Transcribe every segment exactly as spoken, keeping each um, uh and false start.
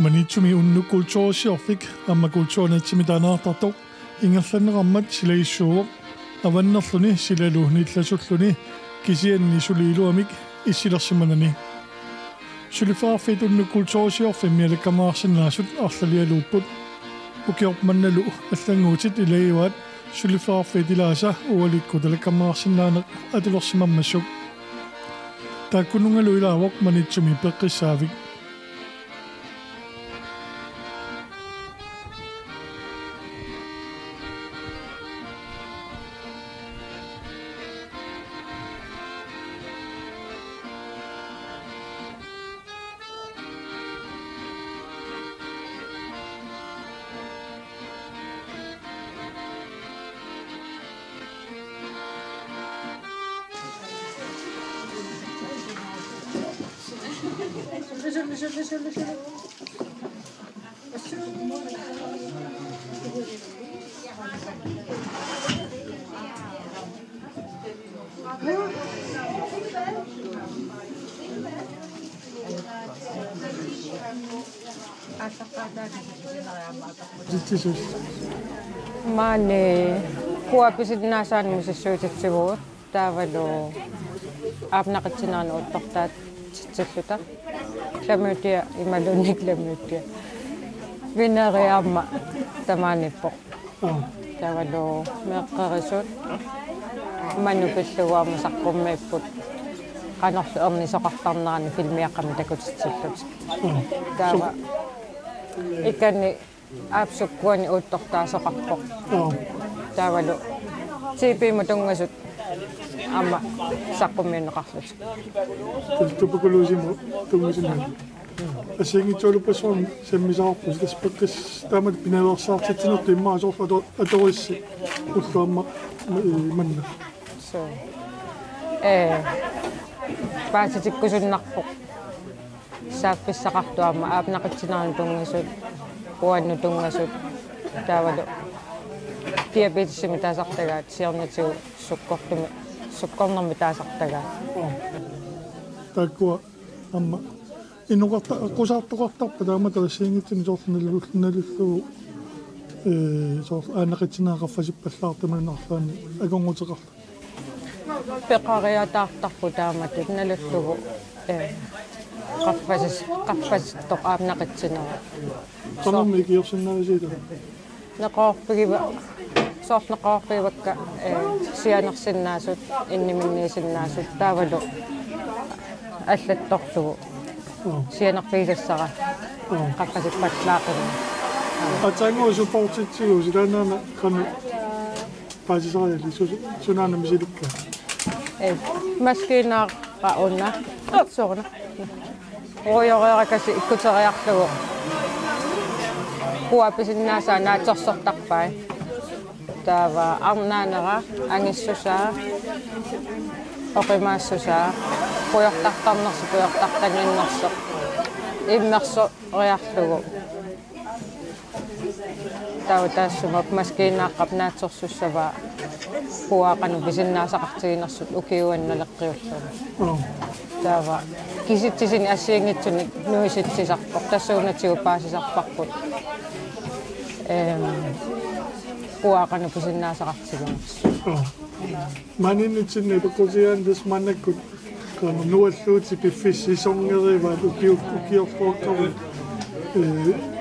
Maniitsumi unnuk kultursiorfik aamma kulturinitsimik taaneqartartoq ingerlanneqarmat silagissuuvoq, avannerluni silalu nillasulluni kisianni suli iluamik issilersimanani. Suliffeqarfiit unnuk kultursiorfimmi alakkarneqarsinnaasut arlalialuupput. Ukiormannalu allannguutit ilagivaat suliffeqarfiit ilaasa ualikkut alakkarneqarsinnaaneq atulersimammassuk. Taakkununngalu ilaavoq Maniitsumi peqqissaavik. Maani Q A-p pisinnaasaanik misissuititsivugut. Taavalu aap naqitsineranik uuttortaatsitsilluta. Klamydia imaluunniit klamydia. Veneria aamma tamaaniippoq. Aa. Taavalu meeqqerisut. Manu pillugu aamma saqqummiipput. Qanorlu ernisoqartarnerani filmiaqqamik takutitsillutik. Aa. Taava. So- Ikani aap sukkuanik uuttortaasoqarpoq. Joo. Taavalu T B-mut tunngasut aamma saqqummiunneqarlutik. Tuberkulosimut tunngasunnaat. Assigiinngitsorpassuarnik sammisaqarpusi, tassa peqqissaq taamatut pinaveersaartitsinertut immaqa soorlu ato-, atorissi ulloq aamma ma-, i-, manna. Suu. Ee, paasitikkusunnarpoq. Saaffissaqartut aamma aap naqitsineranik tunngasut, uannut tunngasut, taavalu diabetesimik taasartagaat, siornatigut sukkortumik, sukkornermik taasartagaat. Taakkua aamma inoqarta-, aqqusaartoqartarput taamatut assigiinngitsunik, soorlu nalul-, nalullugu, ee, soorlu aap naqitsinera qaffasippallaartumik arlaannik akornuteqarlugu. Peqariataartarput taamatut nalullugu, ee, qaffasis-, qaffasittoq aap naqitsinera. Qanormi ikiorsinnaavisiuk? Neqeroorfigiva-, soorlu neqeroorfigivakka, ee, sianersinnaasut, inniminniisinnaasut, taavalu allattorlugu. Joo. Sianerfigisassara. Joo. Qaffasippallaaqimmat. Aatsaannguaq supportitsigu, silaannaana qanoq paasisariallit, su-, sunaana misilikkaat? Ee, maskiinaaqqap una. Sooruna. Ruujoriarakasi ikkuteriarlugu. Q A-p pisinnaasaa naatsorsortarpai. Taava arnaanera, angissusaa, oqimaassusaa, pujortartarnersoq, pujortartanginnersoq, immersoriarlugu. Taava taassuma maskiinaaqqap naatsorsussavaa puaaqanut pisinnaasaqartiginersut ukiuanut naleqqiullugu. Joo. Taava kisitsisinit assigiinngitsunik nuisitsisarpoq, tassuunatigut paasisarparput. Ehm, puaaqanut pisinnaasaqartiginersut. Joo. Maaniinnitsinni peqqutigaanni tassa maannakkut qanoq nualluutit piffissat sisongerivaat ukiu-, ukiorluaqqavut, ee,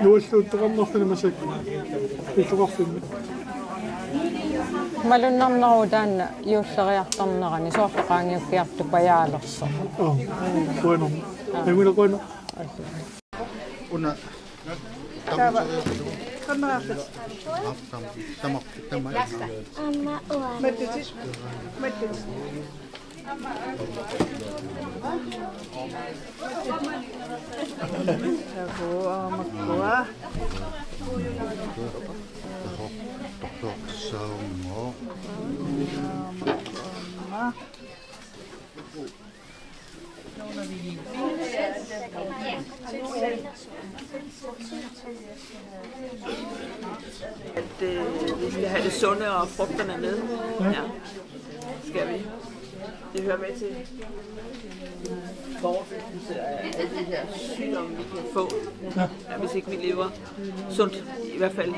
nualluuttoqarnerluni massakkut illoqarfimmi. Malunnarneruvoq taanna juulleriartornerani, soorlu qaangiukkiartupajaalersoq. Aa, qujanaq. Anguna qujanaq. Una. Taava. Qammeqarpit. Aa, tam-, tamaq, tamaq. Aamma uanga. Mattutit. Mattutit. Takuuk, aamma makkua. Tahoq, tahoq, tahoq, tahoq. At, øh, vi skal have det sunde og frugterne med. Ja. Ja, skal vi. Det hører med til forebyggelse af alle de her sygdomme, vi kan få, ja, hvis ikke vi lever sundt, i hvert fald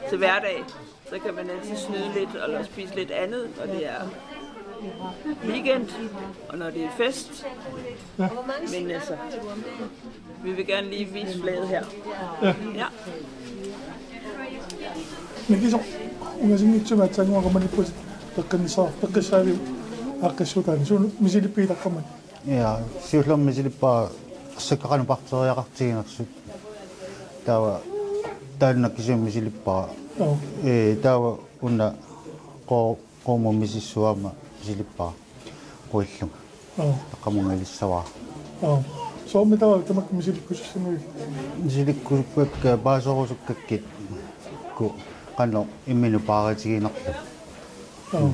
til hverdag. Så kan man altid snyde lidt og spise lidt andet, når det er weekend, og når det er fest. Ja. Men altså, vi vil gerne lige vise flaget her. Ja. Ja. Mikisor, ungasinngitsumi aatsaannguaq qamaniipputit peqqinnissaa-, peqqissaaviup aaqqissuutaani. Suut misilippiit taqqamani? Ja, siullermik misilippara sakka qanoq bakteeriaqartiginersut. Taava taanna kisimi misilippara. Joo. Ee, taava una qo-, qomu misissuama misilippara. Quillunga. Joo. Taqqamunga ilissavara. Joo. Soormi taava tamakku misilikkusussanngui? Misilikkusukkakka paasorusukkakkit ku qanoq imminut paaritiginerlu. Joo.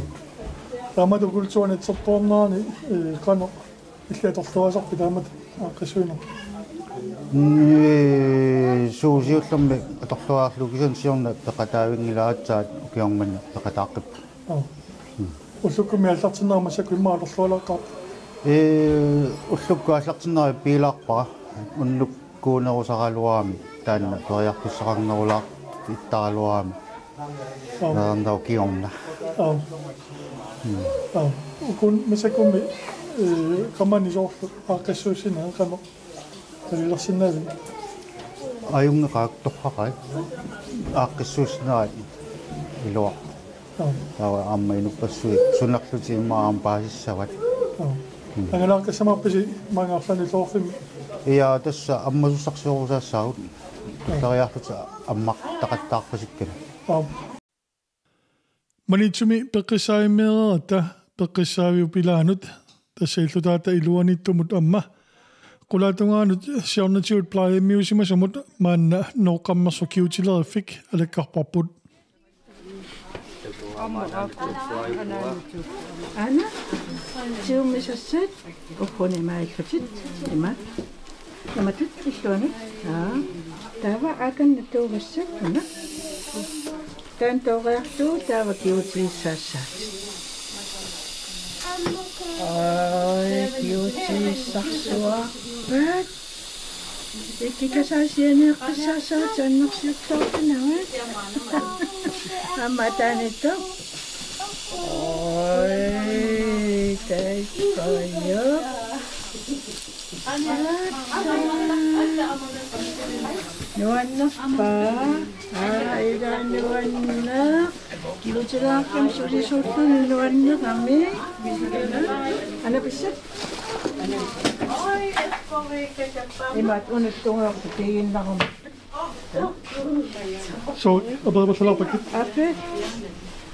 Taamatut kulturinitsertuarnerani, ee, qanoq illit atorluaasarpit taamatut aaqqissuinerput? Mm, suu siullermik atorluaarlugu kisianni siorna peqataavinngilara aatsaat ukioq manna peqataaqqippoq. Joo. Mm. Ullukkummi aallartinnera massakkut immaqa atorlualaartarpit? Ee, ullukkut aallartinnera biilaarpara. Unnuk kuunerusaraluarami taanna periarfissaqarnerulaartaraluarami. Aap. Naanna ukiorna. Aap. Mm. Aap. Ukun masakkummi, ee, qamani soorlu aaqqissuussineq qanoq qalilersinnaaviuk? Ajunngeqaaq torraqai. Aaqqissuussinerat iluaq. Aap. Taava aamma inuppassuit sunerlutik immaqa aamma paasissavat. Aap. Mm. Angalaaqqissamarpisi maanga arlaannik illoqarfimmi? Ja, tassa ammasussarsiorusaassaagut. Tulleriiarlutik ammartaqattaarpasikkami. Aap. Maniitsumi peqqissaavimmeereeratta peqqissaaviup ilaanut, tassa illutaata iluaniittumut aamma qulaatungaanut siornatigut plejehjemiusimasumut maanna Nooqqammersoq Kigutileriffik alakkarparput. Aana, tigummisassat, ugguni maillutit, ima, imatut illuanut, aa, taava aakanna tuugassat, una, taanna tooriarlugu, taava kigutigissaassaatit. Ai, kigutigissarsuarpat. Ikkikasaasianiaqqissaassavat annersiuttoorpinavat. Aamma taanittoq. Oi, taikkoju. Nuannerpa? Aa, ila nuanneq. Kigutileriffimmi sulisuulluni nuannerami. Anapissat. Imaattoq unuttunngortu piiginnaruma. Suu, aperipallarpakkit. Ape.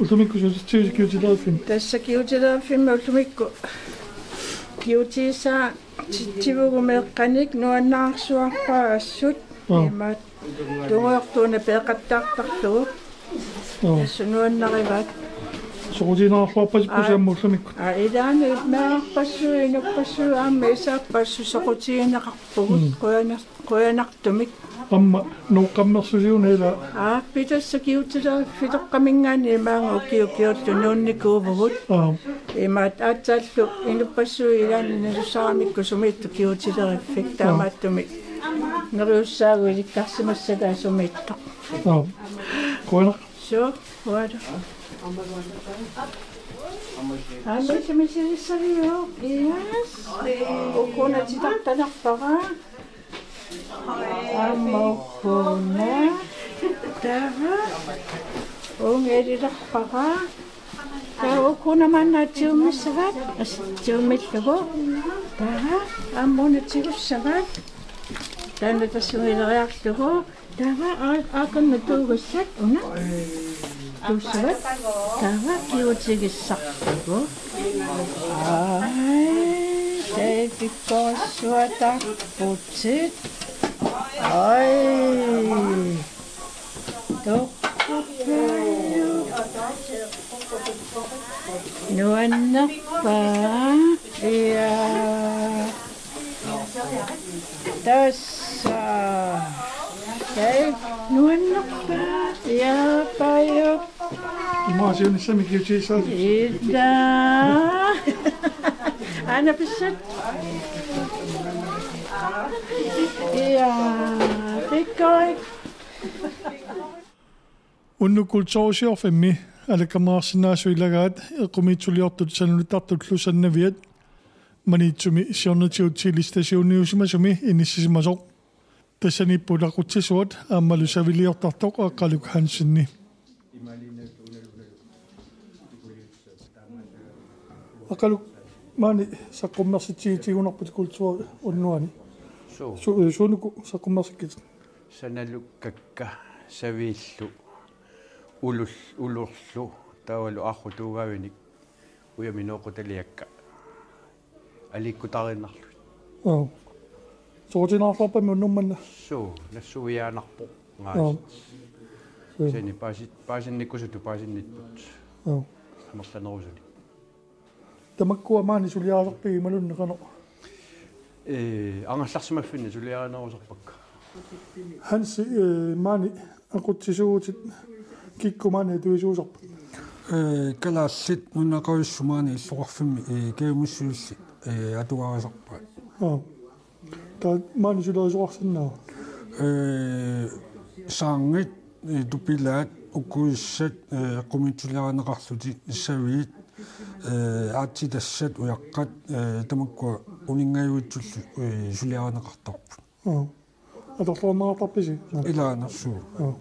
Ullumikkut sulisut Kigutileriffimmi? Tassa Kigutileriffimmi ullumikkut. Kigutigissaatitsivugut meeqqanik nuannarsuarpaa assut. Aa. Imaattoq. Tunngortuuna peeqattaartarlugu. Joo. Tassa nuannarivaat. Soqutiginarluarpasipput. Aa. Aamma ullumikkut. Aa, ilaanni meerarpassuit, inuppassuit aamma isaappassui soqutigineqarpugut. Mm. Qujanar-, qujanartumik. Aamma Nooqqammersusiuna ila. Aa, pitassa Kigutileriffitoqqaminngaanniit maanga ukiut ukiullu nuunnikuuvugut. Aa. Imaattoq aatsaallu inuppassuit ilaanni nalussaramikku sumiittoq Kigutileriffik. Aa. Taamaattumik. Neriussaagut ilikkarsimassagaat sumiittoq. Aap. Qujanaq. Suu, qujanaq. Aamma misilissaviuk? Yes. Ukkuna titartalerpara. Aamma ukkuna. Taava. Uunga ililerpara. Taava ukkuna maanna tigummissavat, as-, tigummillugu. Taava aamma una tigussavat. Taanna tassunga ileriarlugu. Taava aa-, aakanna tuugassat una. Tuussavat. Taava kigutigissarlugu. Ai, taava pikkorissuataarputit. Ai. Toqqapajuk. Nuannerpa? Ja. Tassa. Hej. Nuannerpa? Ja, pajuk. Imaasiunissami kiutigissaasi. Ida. Aana pissat. Ja, pikkori. Unnuk kulturusiorfimmi alakkarneqarsinnaasut ilagaat eqqumiitsuliortut sanaluttartullu Sannaviat Maniitsumi siornatigut telestationiusimasumi inissisimasoq. Tassaniippoq aqutsisuat aammalu saviliortartoq Aqqaluk Hansenip. Aqqaluk, maani saqqummersitsigitigunarputit kulturi unnuani. Suu. Su-, suunuku saqqummersikkit? Sanalukkakka, saviillu, ulul-, ulullu, taavalu arrutuugaavinik, ujamineeqqutaliakka. Aliikkutariinnarlugit. Aa. Soqutiginarluarpammi unnuk manna? Suu, nassuiaannarpoq. Aa. Ngaasi. Suu. Sani paasi-, paasinnikkusutut paasinnipput. Aa. Amerlanerusunik. Tamakkua maani suliarisarpigit imaluunniit qanoq? Ee, angerlarsimaffinni suliarinerusarpakka. Hansi, ee, maani aqutsisuutit kikkut maani atuisuusarput? Ee, Kalaallit Nunaqqavissut maani illoqarfimmi, ee, kajumissusillit, ee, atugarisarpaat. Aa. Taava maani sulerisoqarsinnaava? Ee, saangit, ee, tupilaat, ukuissat, ee, eqqumiitsuliarineqarlutik, saviit, ee, aatsitassat, ujaqqat, ee, tamakkua uninngajuitsullu, ee, suliarineqartarput. Aa. Atorluarneqartarpisi? Ilaa, nassuu. Aa.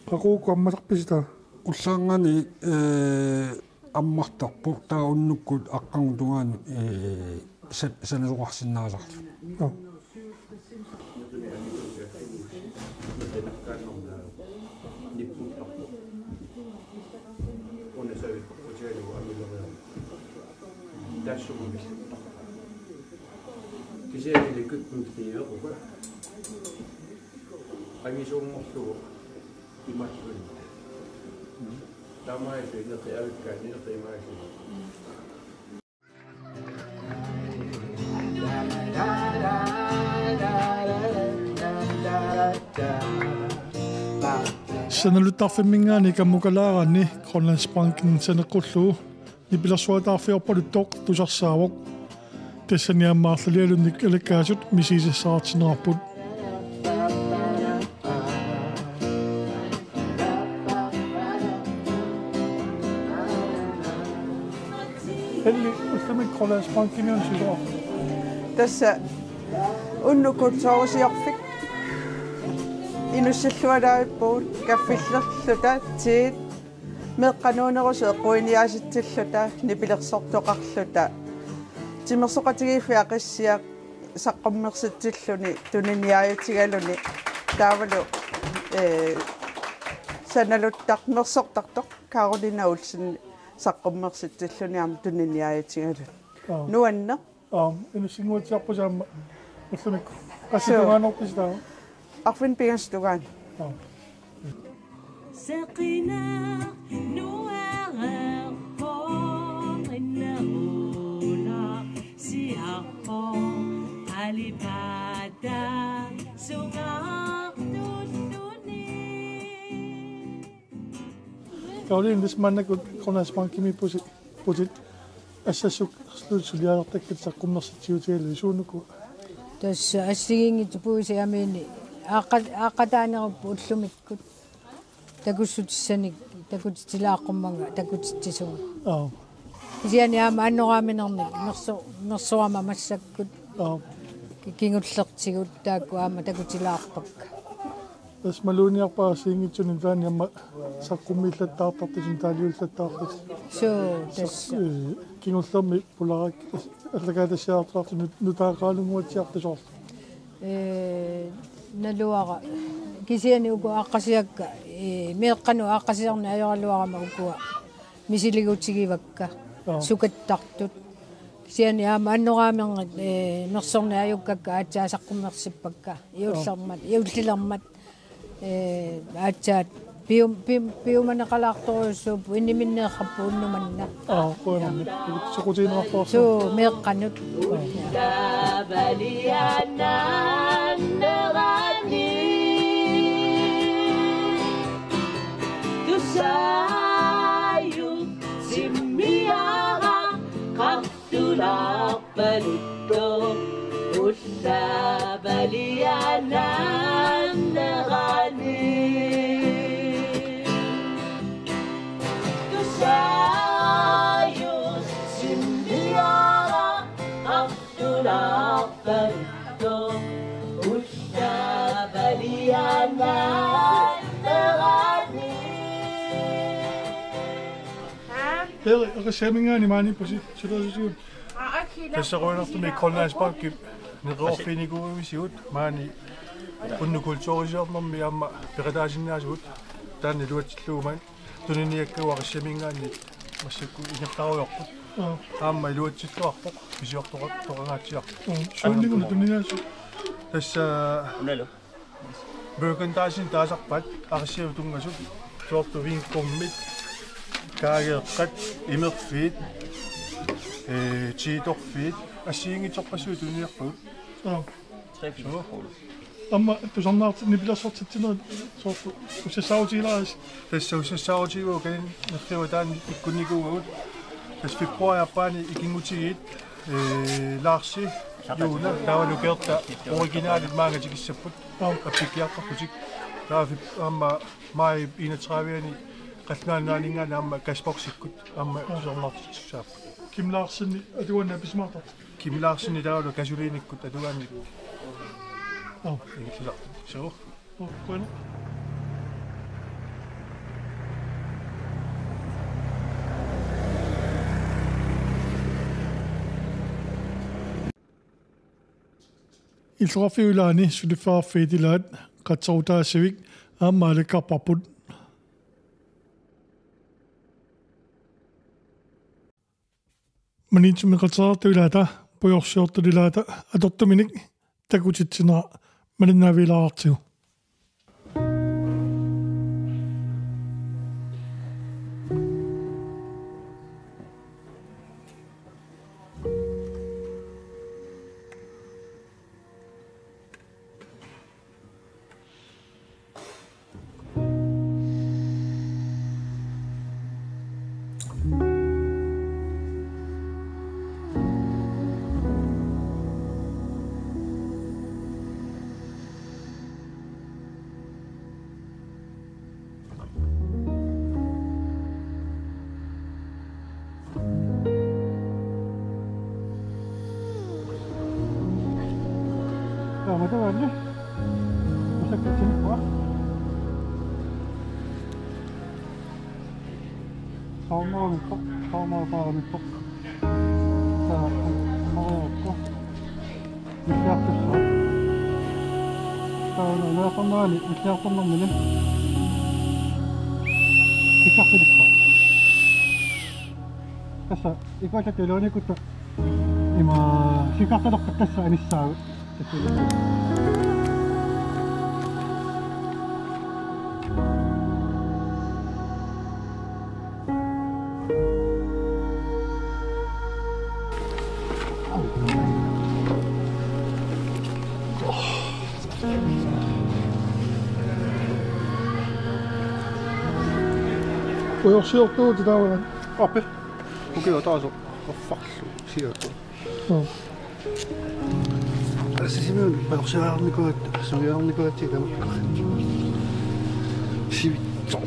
Qaqugu ammasarpisi taava? Ullaarnganik, ee, ammartarpoq, taava unnukkut aqqarngup tungaanut, ee, sa-, sanasoqarsinnaasarlugu. Aa. Kisianni likutmiftiivequka. Angisuunngorlugu imaattunik. Taamaalilluni neqi avikkaanni neqi imaalluni. Sanaluttarfimminngaanniit kammukalaaraanni Grønlandsbanken saneqqullugu nipilersuataarfiorpaluttoq tusarsaavoq. Tassani aamma arlalialunnik alakkaasut misigisassaqartinneqarput. Elli, ullumikkut Grønlandsbankimiunut sisoqarpit? Tassa unnuk kulturusiorfik inussillualaarpugut, kaffillerluta, tiit, meeqqanuunerusut eqquiniaasitsilluta, nipilersortoqarluta. Timersoqatigiiffiit Aqissiaq saqqummersitsilluni tuniniaajutigaluni taavalu, ee, sanaluttar-, mersortartoq Karoline Olsen saqqummersitsilluni aamma tuniniaajutigaluni. Aa. Nuanneq. Aa, inussinnguatsiarpusi aamma ullumikkut. Qassit tungaanut orpisi taava? Arfineq-pingasut tungaanut. Aa. Seqineq nuereerpoq inneruleq siarpoq qalipaataa sungaartulluni. Karoline, tassa maannakkut Grønlandsbankimiippusi, putit assassorlutit suliarisartakkatit saqqummersitsiutigalugit, suunukua? Tassa assigiinngitsut puisit amiinik aaqqa-, aaqqataanerupput ullumikkut. Takussutissanik takutitilaaqqummanga takutitsisunga. Aa. Kisianni aamma annoraaminernik merso-, mersorama massakkut. Aa. Ki-, kingullertigut taakku aamma takutilaarpakka. Tassa maluginiarpara assigiinngitsunik taanna aamma saqqummiillattaartartut, taaliullattaartartut. Suu, tassa. Ee, kingullermi pularak-, allakaatassiaartartut nut-, nutaaqaalunnguatsiartut soorlu. Ee, naluara. Kisianni uku aaqqasiakka, ee, meeqqanut aaqqasiarneq ajoraluarama ukua misiliigutigivakka. Aa. Sukattartut. Kisianni aamma annoraaminernik, ee, mersorneq ajukkakka aatsaat saqqummersippakka. Juullermat, juullilermat. Ee, aatsaat pium-, pium-, piumaneqalaartorujussuupput, iniminneerrappoq unnuk manna. Aa, qujanarmi. Soqutigineqartarsi. Suu, meeqqanut. Aa. Peri, Aqissiaminngaanniit maaniippusi, sulerissusigut. Tassa qujanartumik Grønlandsbanki neqeroorfiginikuuisigut maani unnuk kulturisiornermi aamma peqataasinnaasugut taanna iluatsillugu maani tuniniakkagut Aqissiaminngaanniit massakkut ingerlarujoorput. Aa. Aamma iluatsilluarpoq pisiortoqattooqangaatsiarpoq. Aa. Suunnillugu tuniniaasut. Tassa Unalu. Merchandising taasarpaat Aqissiamut tunngasut soorlu vingummit, kaageeqqat, imerfiit, ee, tiitorfiit, assigiinngitsorpassuit tuniniarpagut. Aa. Suu. Aamma tusarnaarti-, nipilersortitsinerit soorlu ussassaarutigilaarisi. Tassa ussassaarutigaara kaninnerriua taanna ikkunnikuuagut. Tassa februaarip aappaani ikinngutigiit, ee, Larsi, Juuna, taavalu Gerta originalit maanga tikissapput. Aa. Appikkiartorlutik. Taava feb-, aamma maajip enogtredive-ani Qallunaat Nunaanninngaanniit aamma Cashboxikkut aamma tusarnaartitsissaapput. Kim Larsenip atugaanni apisimaartartut. Kim Larsenip taavalu Gasolinikkut atugaanni. Aa. Ingerlasartut. Suu. Aa, qujanaq. Illoqarfiup ilaani suliffeqarfiit ilaat qatserutaasivik aamma alakkarparput. Maniitsumi qatserisartut ilaata, pujorsiortut ilaata atortuminik takutitsinera malinnaavigilaartigu. Taamatugaanni. Massakkut tinikua. Soorunami, soorunami paarami. Taava, mariakku. Milliartussaaq. Taava, naasornaani, milliartornermini. Sikkarfilippa. Tassa, ikuallatta iluaniikkutta. Ima, sikkarfilerpat tassa anissaagut. Pujorsiortugut taavana. Ape. Okei, ataaseq. Oh, fuck. Siortugut. Aa. Tassa Sisimiunut pujorsiornikuugatta, sungiornikuugatsigit tamakku. Sivitsoq.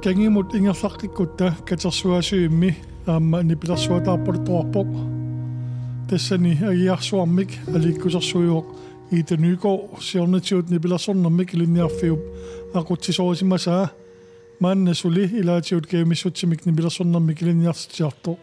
Kangimut ingerlaqqikkutta katersugaasivimmi aamma nipilersuataarpaluttuarpoq. Tassani agiarsuarmik aliikkusersuivoq Ida Nygaard siornatigut nipilersornermik ilinniarfiup aqutsisorisimasaa. Maanna suli ilaatigut kajumissutsimik nipilersornermik ilinniartitsiartoq.